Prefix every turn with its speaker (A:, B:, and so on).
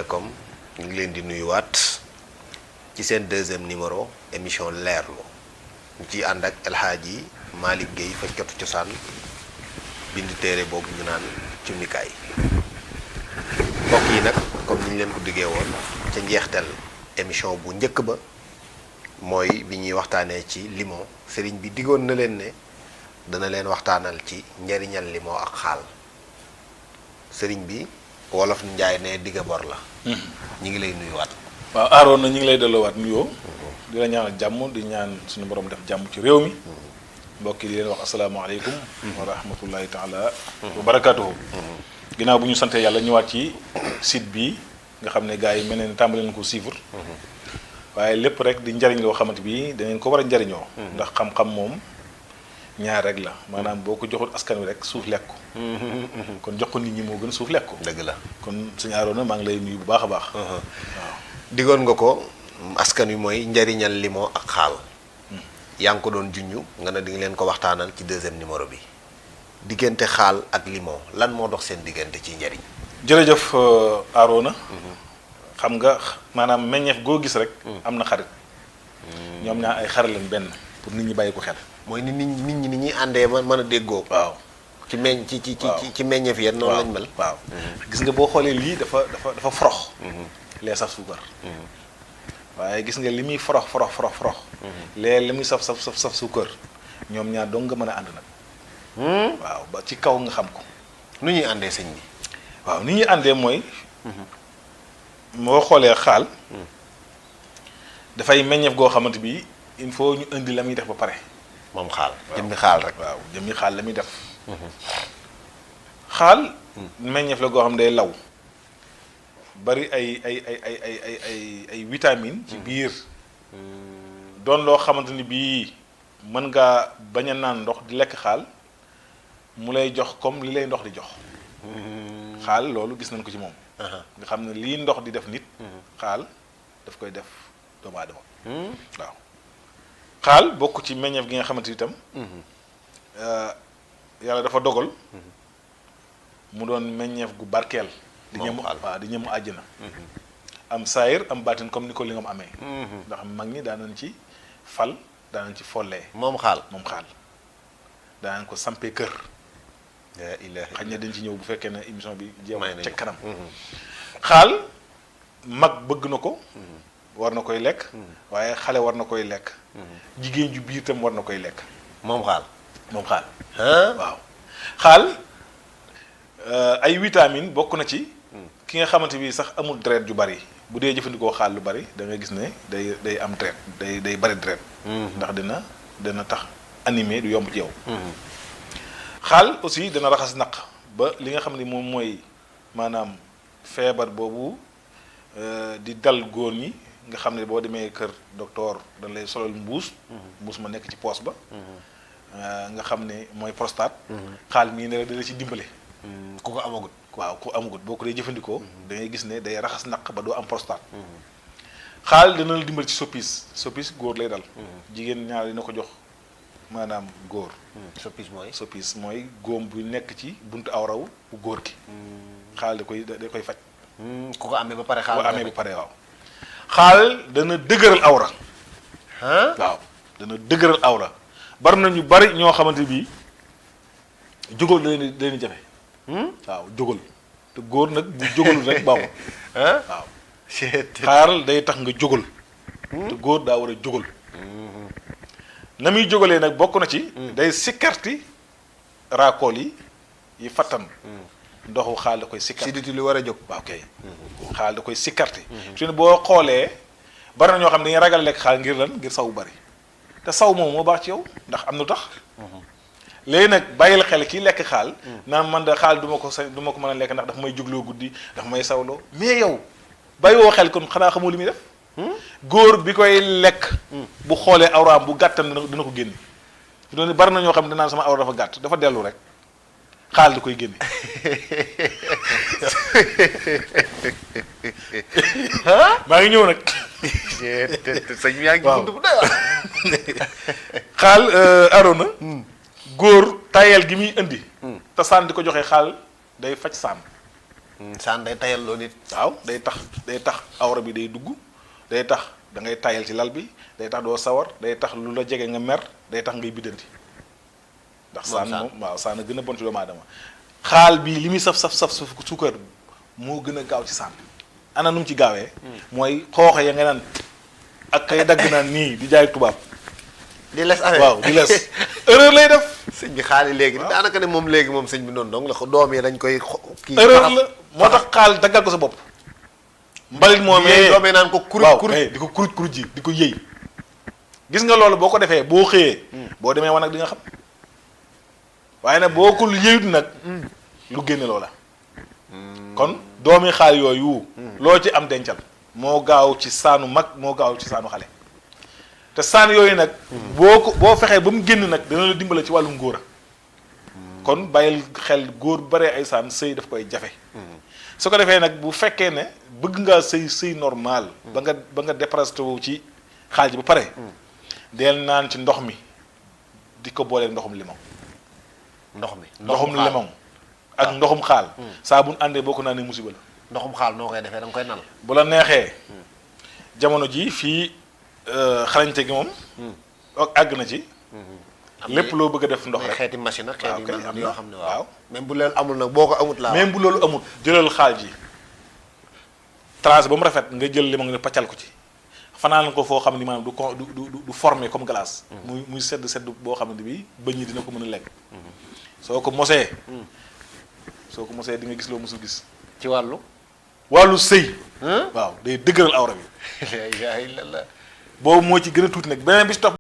A: comme ñu ngi leen di nuyuwaat ci seen deuxième numéro émission leerlu ñu ciy ànd ak El Hadji Malick Gueye fajkatu cosaan bind téere boobu ñu naan cummikaay mbokk yi nag comme ni ñu leen ko diggee woon ca njeextal émission bu njëkk ba mooy bi ñuy waxtaanee ci limon sëriñ bi diggoon na leen ne dana leen waxtaanal ci njariñal limon ak xaal sëriñ bi wolof njaay ne digga bor la ñi ngi lay nuyuwaat.
B: waaw aaroon na ñu ngi lay delloowaat nuyoo di la ñaanal jàmm di ñaan suñu borom def jàmm ci réew mi mbokk yi di leen wax asalaamaaleykum wa rahmatullahi taala wa barakaatuhu ginnaaw bu ñu santee yàlla ñëwaat ci site bi nga xam ne gars yi mel ne tàmbali nañ ko suivre waaye lépp rek di njariñ loo xamante bi dangeen ko war a njariñoo ndax xam-xam moom ñaar rek la maanaam boo ko joxul askan wi rek suuf lekk ko kon jox ko nit ñi moo gën suuf lekk ko
A: dëgg la
B: kon suñu aaroona maa ngi lay nuyu bu baax a baax waaw
A: diggoon nga ko askan wi mooy njariñal limon ak xaal yaa ngi ko doon junñu nga ne di nga leen ko waxtaanal ci deuxième numéro bi diggante xaal ak limon lan moo dox seen diggante ci njariñ
B: jërëjëf aaroona xam nga maanaam meññeef goo gis rek am na xarit ñoom ñaar ay xarit lañ benn pour nit ñi bàyyi ko xel
A: mooy nit ñi ni ñuy àndee mën a déggoo
B: waaw
A: ci meñ ci meññeef yéen noonu lañ mel
B: waaw gis nga boo xoolee lii dafa forox lee saf suukar waaye gis nga li muy forox lee li muy saf suukar ñoom ñaar dong nga mën a ànd nag waaw ba ci kaw nga xam ko
A: nu ñuy àndee sëñ bi
B: waaw ni ñuy àndee mooy moo xoolee xaal dafay meññeef goo xamante bi il faut ñu indi la muy def ba pare
A: moom xaal jëmmi xaal rek
B: waaw jëmmi xaal la muy def xaal meññeef la goo xam day law bari ay vitamine ci biir doon loo xamante ni bii mën ngaa bañ a naan ndox di lekk xaal mu lay jox comme li lay ndox di jox xaal loolu gis nañ ko ci moom nga xam ne lii ndox di def nit xaal daf koy def doomu aadama waaw xaal bokk ci meññeef gi nga xamante itam yàlla dafa dogal mu doon meññeef gu barkeel di ñëmu waaw di ñëmu àjjana am saayir am baatin comme ni ko li nga amee ndax mag ñi daanañ ci fal daanañ ci follee
A: moom xaal
B: daanañ ko sampee kër xañ na dañ ci ñëw bu fekkee ne émission bi jeew ca kanam xaal mag bëgg na ko war na koy lekk waaye xale war na koy lekk jigéen ju biir tam war na koy lekk
A: moom xaal
B: waaw xaal ay vitamine bokk na ci ki nga xamante bi sax amul deret ju bari bu dee jëfandikoo xaal lu bari da ngay gis ne day am deret day bari deret ndax dina tax animé du yomb ci yow xaal aussi dana raxas naq ba li nga xam ne moom mooy maanaam feebar boobu di dal góor ñi nga xam ne boo demee kër docteur dañ lay solal mbuus ma nekk ci poos ba nga xam ne mooy prostate xaal mii ne dala ci dimbale
A: ku ko amagut
B: waaw ku amagut boo ko dee jëfandikoo da ngay gis ne day raxas naq ba doo am prostate xaal dina la dimbali ci soppis góor lay dal jigéen ñaar dina ko jox maanaam góor soppis mooy góom bu nekk ci buntu awraw bu góor gi xaal da koy faj
A: ku ko amee ba pare xaal
B: amee ba pare waaw xaal dana dëgëral awra waaw dana dëgëral awra bari na ñu bari ñoo xamante bii jógal leen jafe waaw jógal te góor nag bu jógalul rek baaxul waaw xaal day tax nga jógal te góor daa war a jógal na muy jógalee nag bokk na ci day sikkarti raakool yi fattan ndoxu xaal da koy sikkarti
A: siditi li war a jóg
B: waaw kay xaal da koy sikkarti su ne boo xoolee bari na ñoo xam ne dañuy ragal lekk xaal ngir lan ngir saw bari te saw moom moo baax ci yow ndax am na tax léegi nag bàyyil xel kii lekk xaal naan man da xaal du ma ko mën a lekk ndax daf may jugloo guddi daf may sawloo mais yow bàyyiwoo xel kon xanaa xamoo li muy def góor bi koy lekk bu xoolee awraam bu gàttam dina ko génne doon bari na ñoo xam ne danaan sama awra dafa gàtt dafa dellu rek xaal di koy génne maa ngi ñëw nag
A: sëñ yaa ngi dund bu doy
B: xaal arona góor tayel gi muy indi te saan di ko joxe xaal day faj saan
A: saan day tayal loo nit.
B: waaw day tax awra bi day dugg day tax da ngay tayal ci lal bi day tax doo sawar day tax lu la jege nga mer day tax ngay biddanti. ndax saan moom waaw saan a gën a bon ci doomu aadama. xaal bii li muy saf suukar moo gën a gaaw ci saan. ana nu mu ci gaawee. mooy xooxe ya nga naan ak kay dagg naan nii di jaay tubaab.
A: di les affaire
B: waaw di les erreur lay def.
A: sëñ bi xaal yi léegi daanaka ne moom léegi moom sëñ bi noonu dong la doom yi dañ koy kii
B: erreur la moo tax xaal daggal ko sa bopp. mbalit moom
A: doom yi naan ko kuruj kuruj
B: di ko kuruj ji di ko yëy. gis nga loolu boo ko defee boo xëyee. boo demee wanag di nga xam. waaye nag boo ko yëyut nag. lu génne loola. kon doomi xaal yooyu. loo ci am dencal. moo gaaw ci saanu mag moo gaaw ci saanu xale. te saan yooyu nag. boo fexee ba mu génn nag dina la dimbale ci wàllum góor a. kon bàyyil xel góor bu baree ay saan sëy daf koy jafe. su ko defee nag bu fekkee ne bëgg ngaa sëy normal. ba nga déparasité wu ci xaal ji ba pare. del naan ci ndox mi di ko boolee ndoxum limon. ndoxum limon ak ndoxum xaal. saa bu nu àndee boo ko naanee musiba la.
A: ndoxum xaal noo koy defee da nga koy nal.
B: bu la neexee. jamono ji fii xarañte gi moom. àgg na ci. lépp loo bëgg a def ndox rek
A: xeeti machine ak xeeti naan yoo xam ne
B: waaw.
A: même bu loolu amul nag boo ko amut laa.
B: même bu loolu amut jëlal xaal ji. tracé ba mu rafet nga jël limon nga paccal ko ci. fanaan ko foo xam ne maanaam du formé comme glace. muy sedd boo xam ne bii bëñ ñi dina ko mën a lekk. soo ko mosee di nga gis loo mosul gis.
A: ci
B: wàllu sëy. waaw day dëgëral awra bi.
A: la ilaha illallah.
B: boobu moo ci gën a tuuti nag beneen bi ci topp